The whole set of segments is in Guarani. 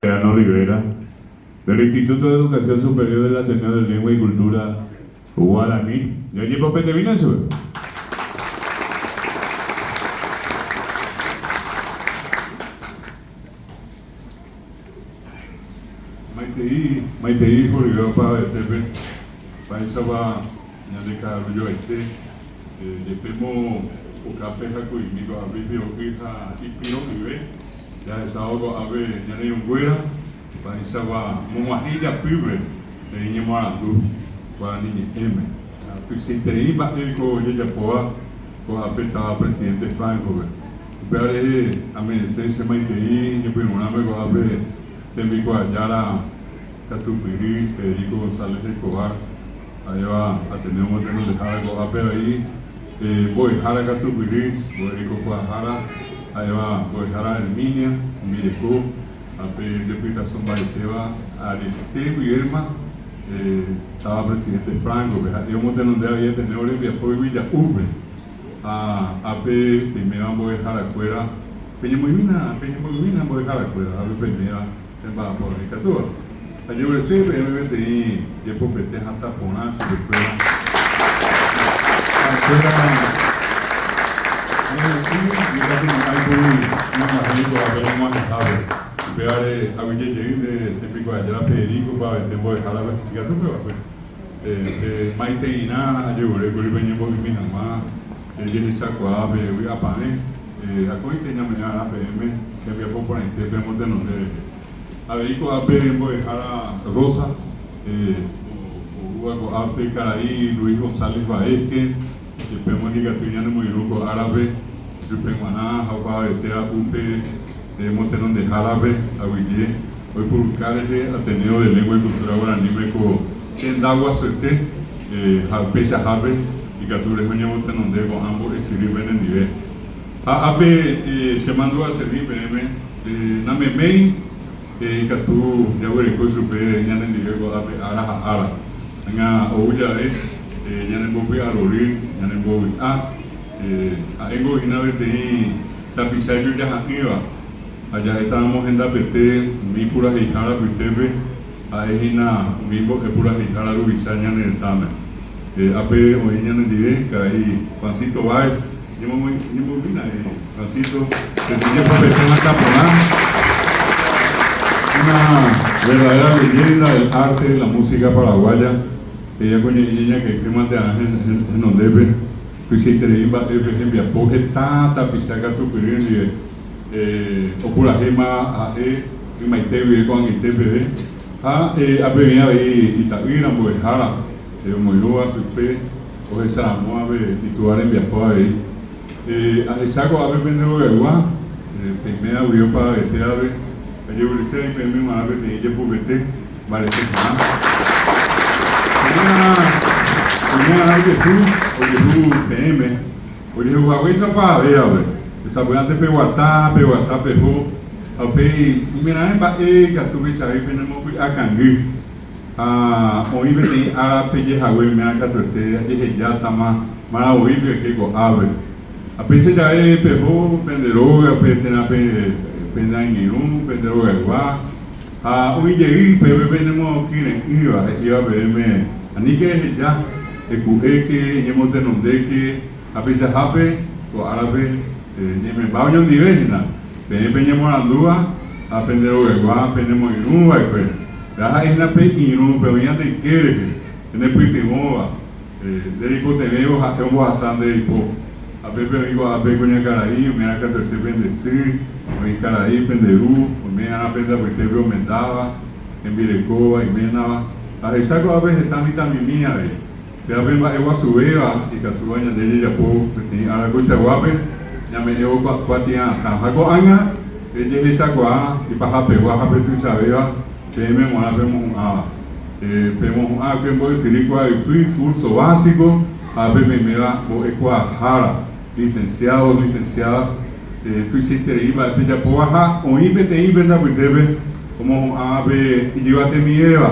Mariano Rivera, del Instituto de Educación Superior del Ateneo de Lengua y Cultura Guaraní. Ñañepopetevina chupe. Maitei, maitei Jorge opavetépe, mba'éichapa ñande ka'aru joaite, jepémo okápe haku'imi ko'ápe ipiro'y ha ipiro'yve, jahechávo ko'ápe ñane irũnguéra, mba'éichapa omog̃uahẽ ijapýpe peteĩ ñemoarandu guarani ñe'ẽme. Tuichaiterei mba'e ko jajapóva ko'ápe táva Presidente Franco-pe. Upéva rehe ame'ẽse che maitei ñepyrũrãme ko'ápe tembikuaajára katupyry Federico González Escobar, ha'éva Ateneo motenondehára ko'ápe avei mbo'ehára katupyry, mbo'erekokuaahára ha'éva mbo'ehára Herminia hembireko ha pe jepytaso mbaretéva arete guivéma táva Presidente Franco-pe. Ha'e omotenonde avei Ateneo rembiapo Yvyja'úpe. Ha ápe peiméva mbo'eharakuéra, peñemoĩmína, peñembo'ymína mbo'eharakuéra, ápe peiméva pemba'apo avei ikatúva. Ajerureséi peẽme peteĩ jepopete hatã porã chupekuéra. Ha'ekuéra ñane'ỹ ikatumo'ãi kuri ñag̃uahẽ ko'ápe ñag̃uahẽhápe. Upévare aguyjejey nde tembikuaajára Federico pavete mbo'ehárape ikatu peva'ekue. Pe maiteirã ajerurékuri peñembo'ymi hag̃ua jehechakuaa pe vy'apavẽ, akóinte ñame'ẽ'arã peẽme tembiapo porãite pemotenonde rehe. Avei ko'ápe mbo'ehára Rosa, oúva ko'ápe karai Luis González Baezque, jepémo ndikatúi ñanemoirũ ko árape chupe g̃uarã ha opavavetéva upe motenondehárape aguyje oipuruka rehe Ateneo de Lengua y Cultura Guaraníme ko tenda guasuete ha upeichahápe ikatu rehe oñemotenonde ko'ã mbo'esyry penendive. Ha ápe che mandu'asemi peẽme nameméi ikatu jaguereko chupe ñanendive ko'ápe ára ha ára. Ág̃a ou jave ñanembopy'arory, ñanembovy'a, ha'éngo hína peteĩ tapicha ijojaha'ỹva. Ha ja'étaramo hendapete umi puraheihára apytépe, ha'e hína umi mbo'e puraheihára ruvicha ñane retãme. Ápe oĩ ñanendive karai Juancito Báez, ñemomýina Juancito, peteĩ jepopete hatã porã, una verdadera leyenda del arte de la música paraguaya, he'íva ko ñe'ẽ ñeñakãity mantearã henondépe, tuichaiterei mba'épe hembiapo heta tapicha katupyry ndive. Opurahéima ha'e ymaite guive ko'ag̃aite peve, ha apevĩ avei ita'ýra mbo'ehára omoirũva chupe ohecharamo ave itúva rembiapo avei. Ahecha ko'ápe pende rogaygua, peime guive opavavete ave, ajeguerese avei peẽme g̃uarã peteĩ jepopete mbarete porã. Oime'arã ojehu, ojehu peẽme. Ojehu haguéicha opavave ave, sapy'ánte peguata, peguata peho, ha upéi oimeraẽ mba'e ikatu peichavéi penemopy'akangy. Ha oĩ peteĩ ára pejehague oimérã katuete ajehejátama maravoípe oike ko'ápe. Ha péicha jave peho pende rógape térã pene angirũ, pende rogaygua, ha oĩ jey upépe penemokyre'ỹva he'íva peẽme, Aníke reheja. Eku'éke, eñemotenondéke, ha peichahápe ko árape ñaimemba oñondive hína, peẽ peñemoarandúva ha pende rogaygua penemoirũ va'ekue. Péva ha'e hína pe irũ, pe oĩ ñande yke rehe, penepytyvõva, nde reikotevẽvo ha'e ombohasa nde ipo. Ha pépe oĩ ko'ápe kuñakarai, umi ára katuete pende sy, oĩ karai pende ru, umi ára pende apytépe omendáva, hembirekóva, iménava. Ahecha ko'ápe heta mitãmimi avei. Péva pe mba'e guasuvéva ikatúva ñande jajapo peteĩ ára koichaguápe ñame'ẽvo kuatia'atã. Ha ko'ág̃a pejehechakuaa ipahapegua ha pe tuichavéva peẽme g̃uarã pemohu'ãva. Pemohu'ãkue mbo'esyry kuaaypy, curso básico, ha ápe peiméva mbo'ekuaahára, licenciados, licenciadas, tuichaiterei mba'e pejapóva ha oĩ peteĩ pende apytépe omohu'ãva pe ijyvatemivéva,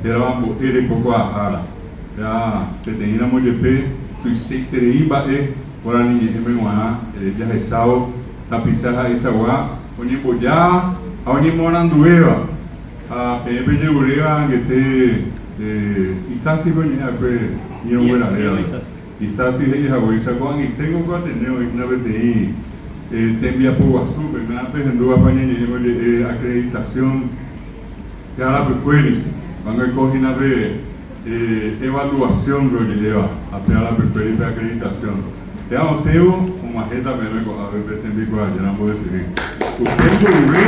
hérava mbo'e rekokuaahára. Péva peteĩ ramo jepe tuichaiterei mba'e guarani ñe'ẽme g̃uarã jahechávo tapicha ha'eichagua oñembojáva ha oñemoaranduvéva. Ha peẽ pejeruréva angete Isasi-pe oñe'ẽ va'ekue ñirũnguéra rérape. Isasi he'i haguéicha ko'ag̃aiténgo ko Ateneo oĩhína peteĩ tembiapo guasúpe, péva pehendúvapa ñañe'ẽvo oje'e acreditación arapykuéri, ko'ág̃a oiko hína pe evaluación-pe oje'éva ha pe arapykuéri pe acreditación. Péva osẽvo og̃uahẽta peẽme ko'ápe pe tembikuaajára mbo'esyry. Upe mboyve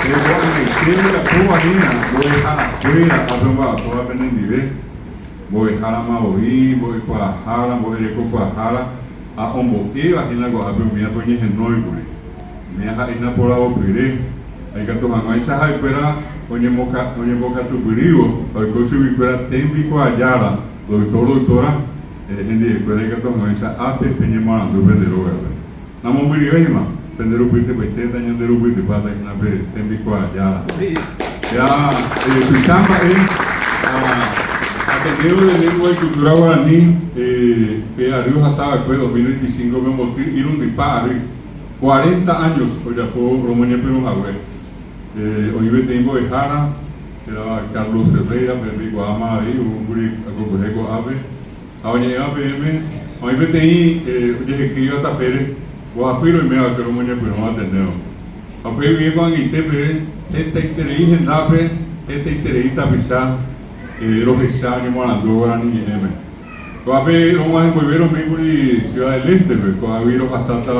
pe ko'ag̃aite ojapóva hína mbo'eharakuéra ápe omba'apóva penendive, mbo'ehárama voi, mbo'ekuaahára, mbo'erekokuaahára ha ombo'éva hína ko'ápe umívape oñehenóikuri. Umíva ha'éhina poravopyre, ha ikatu hag̃uáicha ha'ekuéra oñembokatupyrývo ha oiko chuguikuéra tembikuaajára, doctor, doctora, Hendivekuéra ikatu hag̃uáicha ápe peñemoarandu pende rógape. Namombyryvéima, pende rupytypaitéta ñande rupytypáta hína pe tembikuaajára. Péa tuicha mba'e Ateneo de Lengua y Cultura Guarani pe ary ohasa va'ekue 2025-pe omboty irundypa ary, cuarenta años, ojapo romoñepyrũ hague. Oĩ peteĩ mbo'ehára hérava Carlos Ferreira, peẽ peikuaáma avei, oúkuri akokuehe ko'ápe, ha oñe'ẽva peẽme, oĩ peteĩ ojehekýiva tapére, mbohapy roime va'ekue romoñepyrũva Ateneo. Ha upéi guive ko'ag̃aite peve hetaiterei hendápe, hetaiterei tapicha rohecha oñemoarandu guarani ñe'ẽme. Ko'ápe rog̃uahẽ mboyve roimékuri Ciudad del Este-pe, ko'águi rohasáta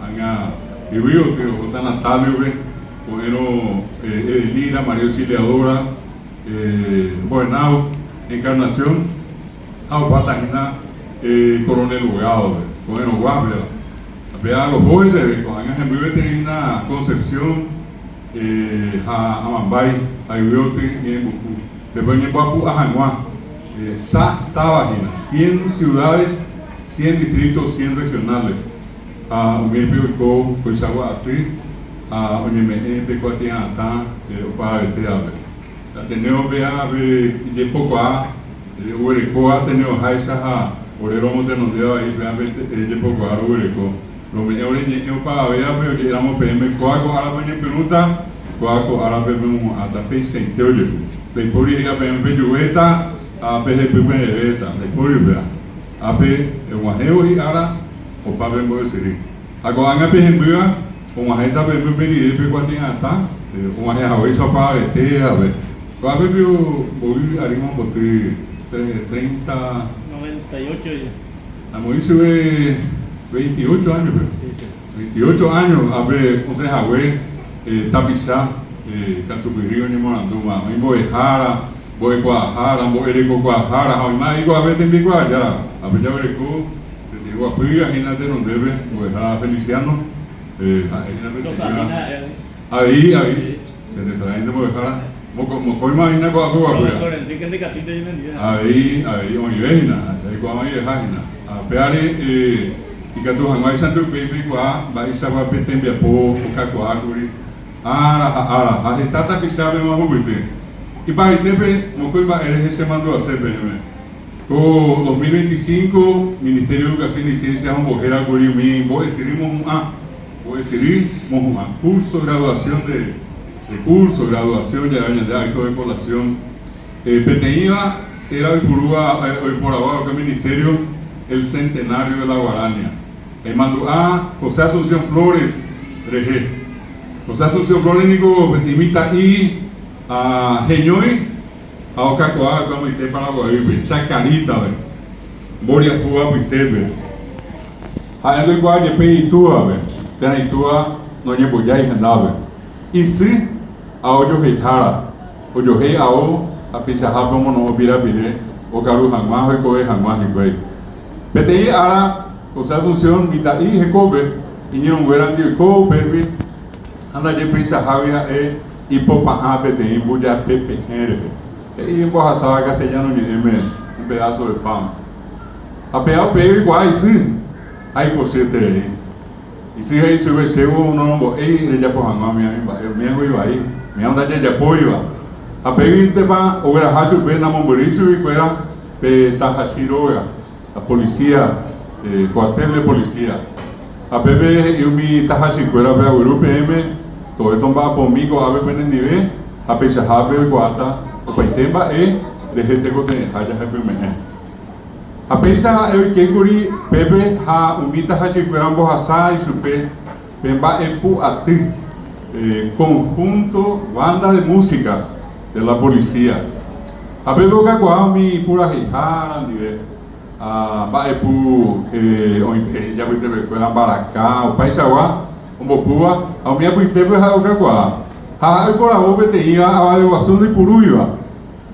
ág̃a yvy gotyo, rohóta Natalio-pe, ko'ẽrõ Edelira, María Auxiliadora, Mbo'enao, Encarnación ha opáta hína Coronel Bogado-pe, ko'ẽrõgua péva. Ha péva roho heseve, ko'ág̃a hemby peteĩ hína Concepción ha Amambái ha yvy gotyo Ñe'ẽmbuku. Pépe oñemboapu'a hag̃ua sa táva hína, cien ciudades, cien distritos, cien regionales. Ha umípe oiko koichagua aty ha oñeme'ẽ pe kuatia'atã opavavetévape. Ateneo-pe ave ijepokuaa oguereko Ateneo-háicha ha ore romotenondéva avei péva pe jepokuaa roguereko. Rome'ẽ ore ñe'ẽ opavavévape oje'éramo peẽme kóa ko árape oñepyrũta, kóa ko árape pemohu'ãta. Peichaite ojehu. Ndaipóri he'íva peẽme pejuvéta ha pehepy peẽvéta. Ndaipóri upéva. Ápe og̃uahẽvo hi'ára, opa pe mbo'esyry. Ha ko'ág̃a pehembýva, og̃uahẽta peẽme upe rire pe kuatia'atã, og̃uahẽ haguéicha opavavete ave. Ko'ápe pio mboy arýma omboty treinta. Noventa y ocho ya. Amoĩ chupe 28 áñope. 28 áño ápe osẽ hague tapicha katupyry oñemoarandúma, oĩ mbo'ehára, mbo'ekuaahára, mbo'erekokuaahára ha oĩma avei ko'ápe tembikuaajára. Ápe jaguereko peteĩ guapýva hína tenondépe, mbo'ehára Feliciano, ha'e hína peteĩva. Avei, avei, che resarãinte mbo'ehára, mokõima hína ko'ápe guapýva. Profesor Enrique ndaikatúinte oñemendive. Avei, avei oĩve hína, jaikuaáma oĩveha hína. Ha upévare ikatu hag̃uáichante upéi peikuaa mba'éichapa pe tembiapo okakuaákuri ára ha ára ha heta tapichápema huguyty. Ipahaitépe mokõi mba'e rehe chemandu'ase peẽme. Ko 2025 Ministerio de Educación y Ciencias ombohérakuri umi mbo'esyry mohu'ã. Mbo'esyry mohu'ã curso graduación de de curso graduación jave ñande acto de colación peteĩva téra oipurúva oiporavo va'ekue ministerio el centenario de la guarania. Emandu'a José Asunción Flores rehe. José Asunción Flores niko peteĩ mitã'i ha heñói ha okakuaa va'ekue amoite Paraguaýpe, Chacarita-pe, mboriahu apytépe. Ha'e ndoikuaa jepe itúvape, térã itúva noñembojái hendápe. Isy ao joheihára, ojohéi ao ha pichahápe omono'õ pirapire okaru hag̃ua ha oikove hag̃ua hikuái. Peteĩ ára José Asunción mitã'i hekópe iñirũnguérandi oiko upérupi ha ndaje pichahágui ha'e ipopa'ã peteĩ mbujape pehẽ rehe. He'i ombohasáva castellano ñe'ẽme un pedazo de pan. Ha péva upéi oikuaa isy ha ipochyeterei. Isy he'i chupe, Chévo norombo'éi rejapo hag̃ua umi mba'e, umíva ivai, umíva ndajajapóiva. Ha péguintepa ogueraha chupe namombyrýi chuguikuéra pe tahachi róga, la policía, cuartel de policía. Ha pépe he'i umi tahachikuérape, Agueru peẽme, tove tomba'apomi ko'ápe penendive. Ha peichahápe oikuaáta opaite mba'e rehe tekotevẽha jahepyme'ẽ. Ha péicha ha'e oikékuri pépe ha umi tahachikuéra ombohasa ichupe pe mba'epu aty, conjunto banda de música de la policía. Ha pépe okakuaa umi ipuraheihára ndive, ha mba'epu oĩ ijapytepekuéra mbaraka opaichagua ombopúva ha umi apytépe ha'e okakuaa. Ha ha'e oiporavo peteĩva avaveguasu ndoipurúiva,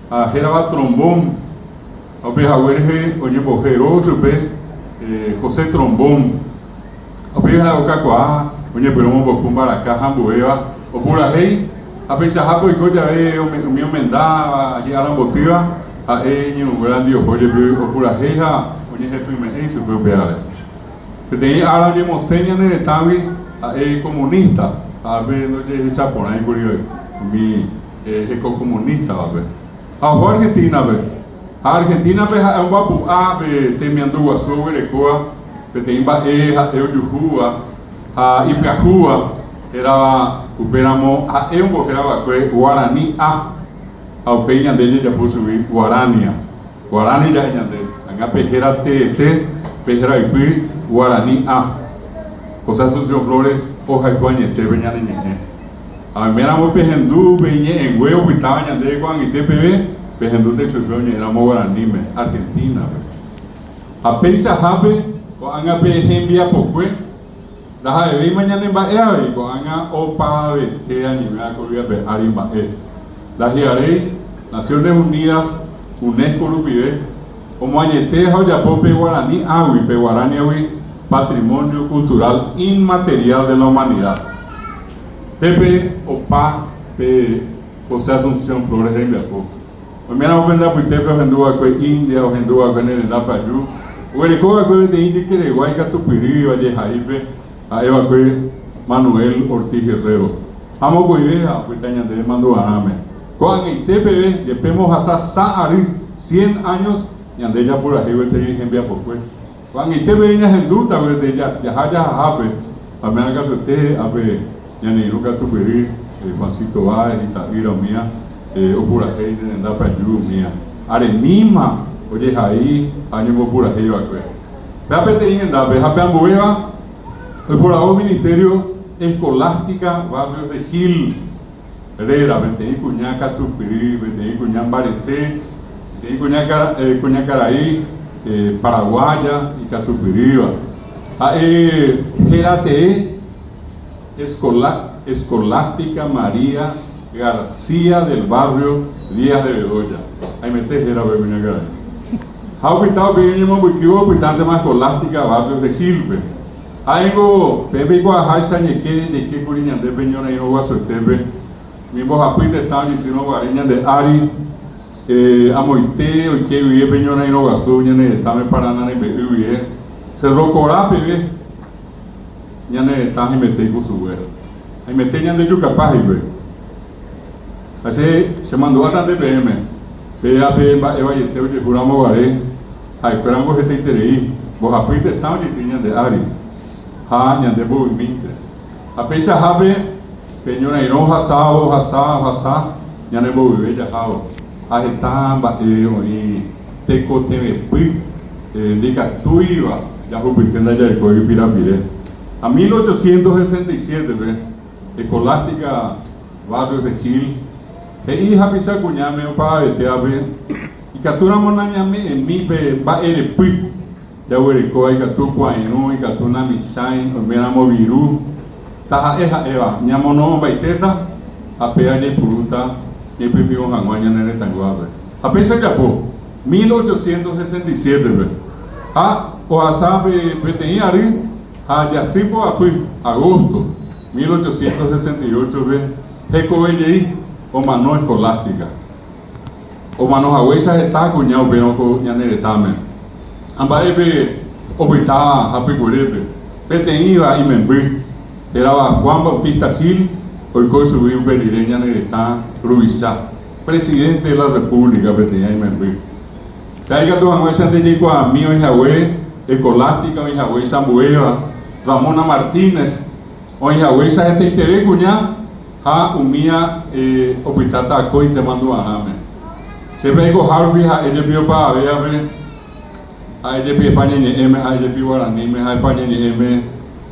ha hérava trombón. Ha upe hague rehe oñembohero chupe José Trombón. Upéi ha'e okakuaa, oñepyrũ omombopu mbaraka ha ambuéva opurahéi, ha peichahápe oiko jave umi omendáva hi'arambotýva, ha'e iñirũnguérandi oho jepi opurahéi ha oñehepyme'ẽ ichupe upévare. Peteĩ ára oñemosẽ ñane retãgui ha'e comunista, ha ápe ndojehechaporãikuri umi heko comunista-vape. Ha oho Argentina-pe. Ha Argentina-pe ha'e omboapu'a pe temiandu guasu oguerekóva peteĩ mba'e ha'e ojuhúva ha ipyahúva hérava upéramo ha'e ombohéra va'ekue Guarani A ha upéi ñande jajapo chugui Guarania. Guarani ja'e ñande, ág̃a pe héra teete, pe héra ypy Guarani A. José Asunción Flores ohayhu añete pe ñane ñe'ẽ. Ha oiméramo pehendu pe iñe'ẽngue opytáva ñandéve ko'ag̃aite peve, pehendúnte chupe oñe'ẽramo guaraníme, Argentina-pe. Ha peichahápe, ko'ág̃a pe hembiapokue ndaha'evéima ñanemba'e avei, ko'ág̃a opavavete añeméva ko yvy ape ári mba'e. Ndahi'aréi, Naciones Unidas, UNESCO rupive, omoañete ha ojapo pe guarani águi, pe guaraniagui Patrimonio Cultural Inmaterial de la Humanidad. Pépe opa pe José Asunción Flores rembiapo. Oiméramo pende apytépe ohendu va'ekue India, ohendu va'ekue ne renda pyahu, oguereko va'ekue peteĩ ijykeregua ikatupyrýva jehaípe, ha'e va'ekue Manuel Ortiz Guerrero. Ha mokõivéva opyta ñandéve mandu'arãme. Ko'ag̃aite peve, jepe mohasa sa ary, cien años, ñande japurahéi gueteri hembiapokue. Ko'ag̃aite peve ñahendúta gueteri jaha jahahápe, ha méra katuete ápe ñane irũ katupyry, Juancito Báez, ita'ýra umía, opurahéi ne renda pyahu umía. Aremíma ojehai ha oñembopurahéi va'ekue. Péva peteĩ hendápe ha pe ambuéva oiporavo Ministerio Escolástica Barrios de Gil réra, peteĩ kuña katupyry, peteĩ kuña mbarete, peteĩ kuñakarai paraguaya ikatupyrýva. Ha'e héra tee Escolástica María García del Barrio Díaz de Bedoya. Haimete héra upe kuñakarai. Ha opyta upe oñemombykyvo opytántema Escolástica Barrios de Gil-pe. Ha'éngo peẽ peikuaaháicha ñeke jaikékuri ñande pe ñorairõ guasuetépe, umi mbohapy tetã oñepyrũ guare ñande ári, amoite oike guive pe ñorairõ guasu ñane retãme Parana rembe'y guive, Cerro Corá peve ñane retã haimete ikusugue, haimete ñande jukapa hikuái. Ha che chemandu'áta nde peẽme, péva pe mba'e vaiete ojehu ramo guare, ha'ekuéra ombohetaiterei mbohapy tetã ojeity ñande ári ha ñande mbovymínte. Ha peichahápe pe ñorairõ ohasávo, ohasa, ohasa, ñane mbovyve jahávo. Ha heta mba'e oĩ tekotevẽpy ndikatúiva jahupyty ndajarekóigui pirapire. Ha 1867-pe, Escolástica Barrios de Gil he'i hapicha kuñáme opavavetévape ikatúramo nañame'ẽmi pe mba'erepy jaguerekóva ikatu kuãirũ, ikatu namichãi, oiméramo viru, taha'e ha'éva, ñamono'õmbaitéta ha péva jaipurúta ñaipytyvõ hag̃ua ñane retãyguápe. Ha péicha ojapo 1867-pe ha ohasa pe peteĩ ary ha jasy poapy, agosto, 1868-pe hekove jey omano Escolástica. Omano haguéicha heta kuña upérõ ko ñane retãme. Ha mba'épe opytáva hapykuerépe, peteĩva imemby, hérava Juan Bautista Gil, oiko chugui upe rire ñane retã ruvicha, Presidente de la República peteĩva imemby. Péa ikatu hag̃uáicha nde jaikuaami oĩhague Escolástica, oĩhaguéicha ambuéva, Ramona Martínez, oĩhaguéicha hetaiteve kuña. Ha umía opytáta akóinte mandu'arãme. Che pe aikoha rupi ha'e jepi opavavévape, ha'e jepi España ñe'ẽme, ha'e jepi guaraníme, ha España ñe'ẽme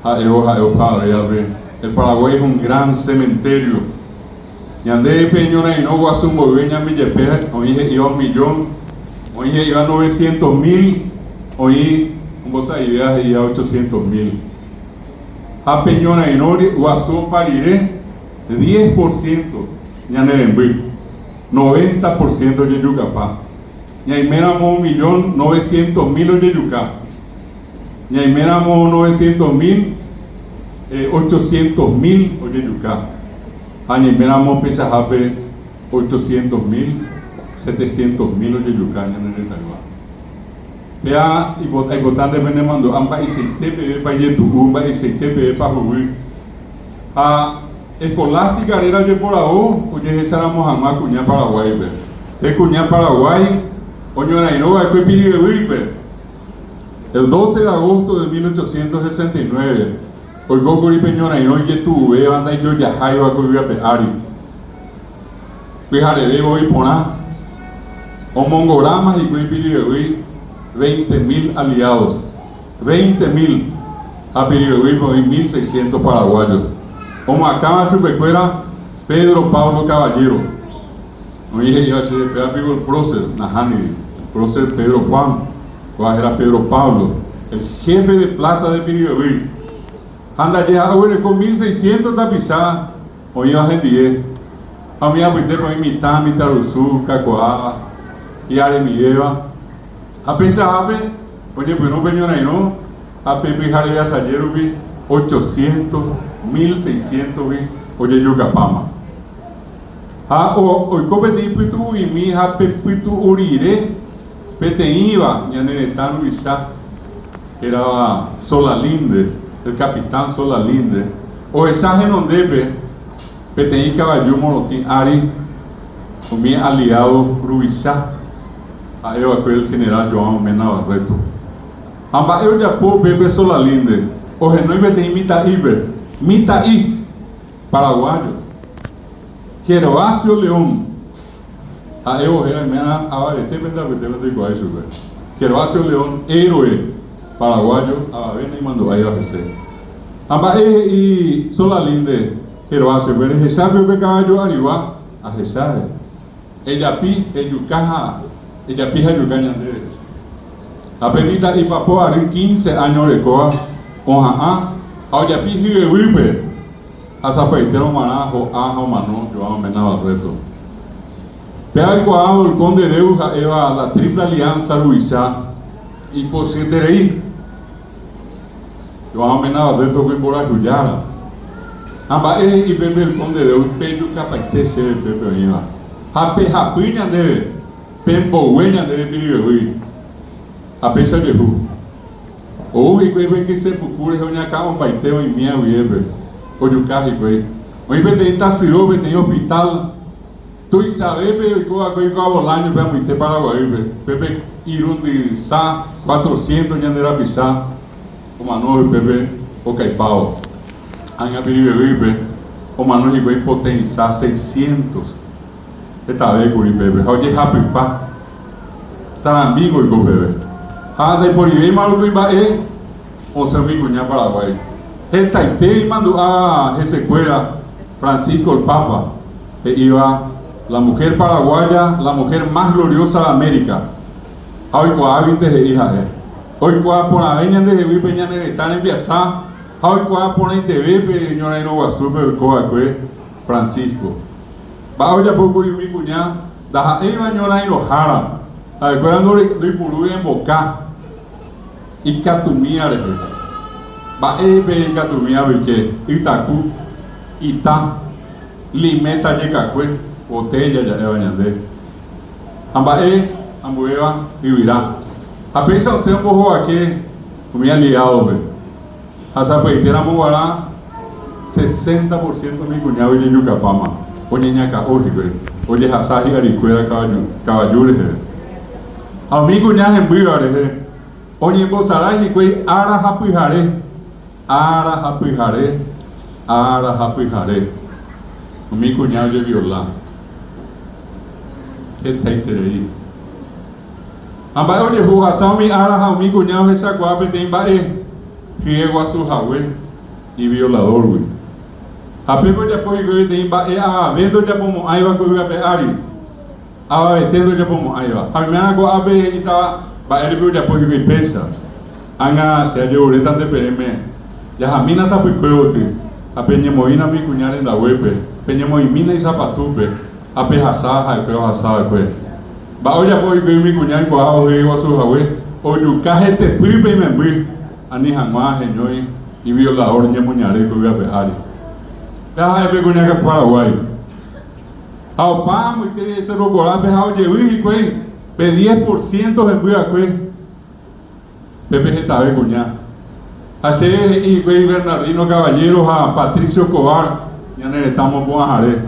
ha'évo ha'e opavavévape. El Paraguay es un gran cementerio. Ñande pe ñorairõ guasu mboyve ñame jepe oĩ he'íva un millón, oĩ he'íva novecientos mil, oĩ ombosa'ivéva he'íva ochocientos mil. Ha pe ñorairõ guasu opa rire, diez por ciento ñane remby, noventa por ciento ojejukapa. Ñaime ramo un millón novecientos mil ojejuka. Ñaime ramo novecientos mil, ochocientos mil ojejuka. Ha ñaime ramo pechahápe ochocientos mil, setecientos mil ojejuka ñane retãygua. Péa aipota nde penemandu'a mba'eichaite pevépa ijetu'u, mba'eichaite pevépa huguy. Ha Escolástica réra ojeporavo ojehecharamo hag̃ua kuña Paraguáipe. Pe kuña Paraguái oñorairõva'ekue Piribebuýpe. El 12 de agosto de 1869 oikókuri pe ñorairõ ijetu'uvéva ndaijojaháiva ko yvy ape ári. Pyhareve voi porã, omongoráma hikuái Piribebuy veinte mil aliados. Veinte mil, ha Piribebuýpe oĩ mil seiscientos paraguayos. Omoakãva chupekuéra Pedro Pablo Caballero. Oĩ he'íva chéve péva piko el prócer, nahániri, el prócer Pedro Juan, kóva héra Pedro Pablo, el jefe de plaza de Piribebuy. Ha ndaje ha'e oguereko 1600 tapicha oĩva hendie, ha umi apytépe oĩ mitã, mitãrusu, kakuaa, hi'aremivéva. Ha peichahápe oñepyrũ pe ñorairõ ha pe pyhareve asaje rupi ochocientos, mil seiscientos-gui ojejukapáma. Ha oiko peteĩ pytu'u'imi ha pe pytu'u rire peteĩva ñane retã ruvicha hérava Solalinde, el capitán Solalinde, ohecha henondépe peteĩ kavaju morotĩ ári umi aliado ruvicha ha'e va'ekue el general João Mena Barreto. Ha mba'e ojapo upépe Solalinde? Ohenói peteĩ mitã'ípe, mitã'i! Paraguayo. Gervasio León. Ha'e ohéra iména avavete pende apytépe ndoikuaái chupe. Gervasio León, héroe paraguayo, avave naimandu'áiva hese. Ha mba'e he'i Solalinde Gervasiope, Rehechápe upe kavaju arigua? Ahecha, he'i. Ejapi, ejuka ha ejapi ha ejuka ñandéve. Ha pe mitã'i papo ary quince áño orekóva oha'ã ha ojapi hygueguýpe ha sapy'aitérõ g̃uarã ho'a ha omano João Mena Barreto. Pe aikuaávo el Conde Deu ha'éva la Triple Alianza ruvicha ipochyeterei. João Mena Barreto ko imborayhujára. Ha mba'e he'i pépe el Conde Deu pejukapaite chéve pépe oĩva. Ha pehapy ñandéve. Pembogue ñandéve pirivevýi, ha péicha ojehu. Ou hikuái pe kyse puku rehe oñakã'ombaite oimía guivépe, ojuka hikuái. Oĩ peteĩ tasyo, peteĩ hospital tuichavépe oiko va'ekue oikuaa Bolaño-pe amoite Paraguaýpe, upépe irundysa, cuatrocientos, ñande rapicha omano upépe okaipávo. Ág̃a pirivevýipe omano hikuái poteĩsa, seiscientos. Hetave kuri pépe ha ojehapypa sarambíko oiko peve. Ha ndaiporivéima rupi mba'e osẽ umi kuña Paraguái. Hetaite imandu'a hesekuéra Francisco el Papa, he'íva La mujer paraguaya, la mujer más gloriosa de América. Ha oikuaáguinte he'i ha'e. Oikuaa porãve ñandehegui pe ñane retã rembiasa ha oikuaa porãiteve pe ñorairõ guasúpe oiko va'ekue Francisco. Mba'e ojapókuri umi kuña ndaha'éiva ñorairõhára, ha'ekuéra ndoipurúi emboka ikatumía rehe. Mba'épe ikatumía oike? Ytaku, ita, liméta jekakue, botella ja'éva ñande, ha mba'e ambuéva yvyra. Ha péicha osẽ ombohovake umi aliádope. Ha sapy'aitéramo guarã, sesenta por ciento umi kuñágui ojejukapáma, oñeñakã'o hikuái, ojehasa hi'arikuéra kavaju reheve. Ha umi kuña hembýva rehe, oñembosarái hikuái ára ha pyhare, ára ha pyhare, ára ha pyhare. Umi kuña ojeviola hetaiterei. Ha mba'e ojehu ohasa umi ára ha umi kuña ohechakuaa peteĩ mba'e hye guasu hague ivioladórgui. Ha pépe ojapo hikuái peteĩ mba'e avave ndojapomo'ãiva ko yvy ape ári. Avavete ndojapomo'ãiva. Ha oimérã ko'ápe he'ítava mba'érepa ojapo hikuái péicha. Ág̃a che ajerurétante peẽme, jahamína tapykue gotyo, ha peñemoĩna umi kuña rendaguépe, peñemoĩmína isapatúpe, ha pehasa ha'ekuéra ohasa va'ekue. Mba'e ojapo hikuái umi kuña oikuaa ohyéi guasu hague, ojuka hetepýpe imemby, ani hag̃ua heñói iviolador ñemoñare ko yvy ape ári. Péva ha'e pe kuña Paraguái. Ha opa amoite Cerro Corápe ha ojevy hikuái pe diez por ciento hemby va'ekue. Pépe hetave kuña. Ha che he'i hikuái Bernardino Caballero ha Patricio Escobar ñane retã mopu'ãhare.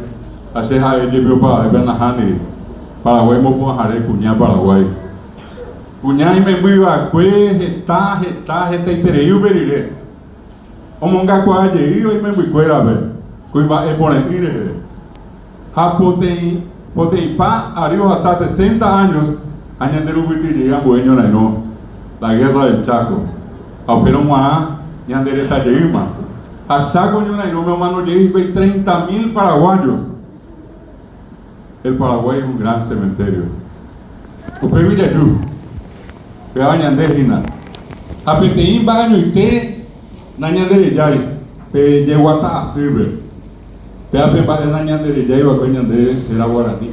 Ha che ha'e jepi opavavépe nahániri. Paraguái mopu'ãhare kuña Paraguái. Kuña imemby va'ekue heta, heta, hetaiterei upe rire. Omongakuaa jeýva imembykuérape kuimba'e pore'ỹ reheve. Ha poteĩ, poteĩpa ary ohasa sesenta años ha ñande rupyty jey ambue ñorairõ, la Guerra del Chaco. Ha upérõ g̃uarã ñande reta jeýma. Ha Chaco ñorairõme omano jey hikuái 30.000 paraguayos. El Paraguay es un gran cementerio. Upégui jaju, péva ñande hína. Ha peteĩ mba'añoite nañanderejái pe jeguata asýpe. Péva pe mba'e nañanderejái va'ekue ñande héra guarani.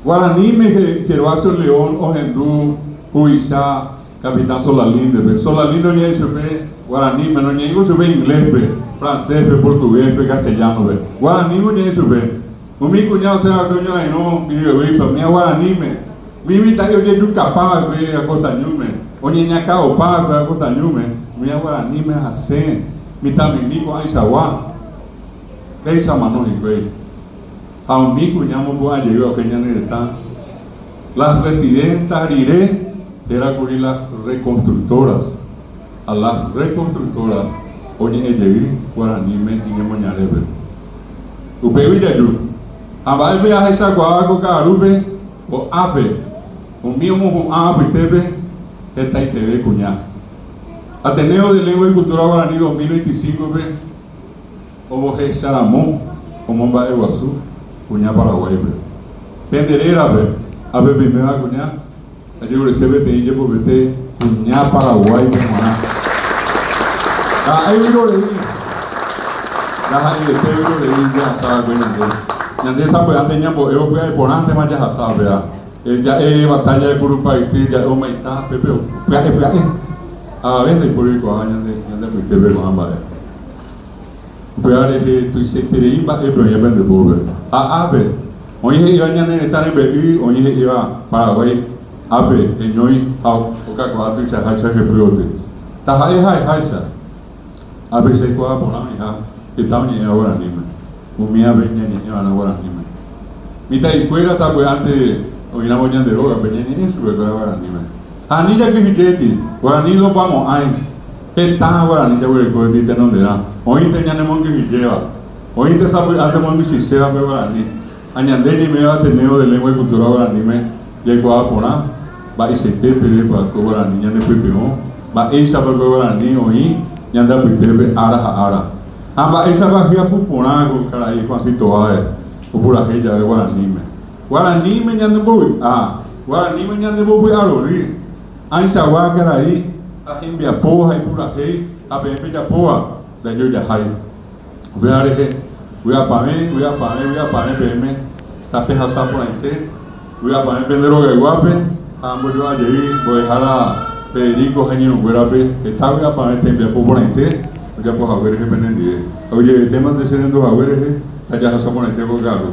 Guaraníme Gervasio León ohendu huvicha Capitán Solalinde-pe. Solalinde oñe'ẽ chupe guaraníme, noñe'ẽivo chupe inglés-pe, francés-pe, portugués-pe, castellano-pe. Guaraníme oñe'ẽ chupe. Umi kuña osẽ va'ekue oñorairõ Piribebuy-pe, umíva guaraníme. Umi mitã'i ojejukapa va'ekue Acosta Ñúme, oñeñakã'opa va'ekue Acosta Ñúme, umíva guaraníme hasẽ mitãmimi ko'ãichagua. Péicha omano hikuái. Ha umi kuña omopu'ã jey va'ekue ñane retã. Las residentas rire héra kuri las reconstructoras, ha las reconstructoras oñe'ẽ jey guaraníme iñemoñarépe. Upégui jaju, ha mba'épe ahechakuaáva ko ka'arúpe ko'ápe umi omohu'ã apytépe hetaiteve kuña. Ateneo de Lengua y Cultura Guaraní 2025-pe Obohecharamo omomba'eguasu kuña Paraguáipe. Pende rérape, ápe peiméva kuña, ajerurese peteĩ jepopete kuña Paraguáipe g̃uarã. Ndaha'éi vyrorei, ndaha'eiete vyrorei jahasa va'ekue ñande. Ñande sapy'ánte ñambo'évo pya'e porãntema jahasa péva. Ja'e batalla de Curupayty, ja'e omaita pépe pya'e pya'e. Avave ndaipóri oikuaáva ñande apytépe ko'ã mba'e. Upéva rehe tuichaiterei mba'épe oĩva pende pópe. Ha ápe, oĩ he'íva ñane retã rembe'y, oĩ he'íva Paraguái ápe heñói ha okakuaa tuichaháicha hepyvoty. Taha'e ha'eháicha, ápe che aikuaa porã oĩha heta oñe'ẽva guaraníme, umívape ñañe'ẽva'erã guaraníme. Mitã'ikuéra sapy'ánte oĩramo ñande rógape ñañe'ẽ chupekuéra guaraníme. Ha ani jakyhyjéti, guarani ndopamo'ãi. Heta guarani jaguerekóiti tenonderã, oĩnte ñanemongyhyjéva, oĩnte sapy'ánte omomichĩséva pe guarani, ha ñande ñaiméva Ateneo de Lengua y Cultura Guaraníme jaikuaa porã mba'eichaite pevépa ko guarani ñanepytyvõ, mba'éichapa ko guarani oĩ ñande apytépe ára ha ára, ha mba'éichapa hyapu porã ko karai Juancito Báez opurahéi jave guaraníme. Guaraníme ñanembovy'a, guaraníme ñanembopy'arory. Ãichagua karai ha hembiapo ha ipurahéi ha peẽ pejapóva ndajojahái. Upéva rehe, vy'apavẽ, vy'apavẽ, vy'apavẽ peẽme tapehasa porãite, vy'apavẽ pende rogayguápe ha ambojo'a jey mbo'ehára Federico ha iñirũnguérape heta vy'apavẽ tembiapo porãite ojapo hague rehe penendive. Aguyjevetémante che rendu hague rehe tajahasa porãite ko ka'aru.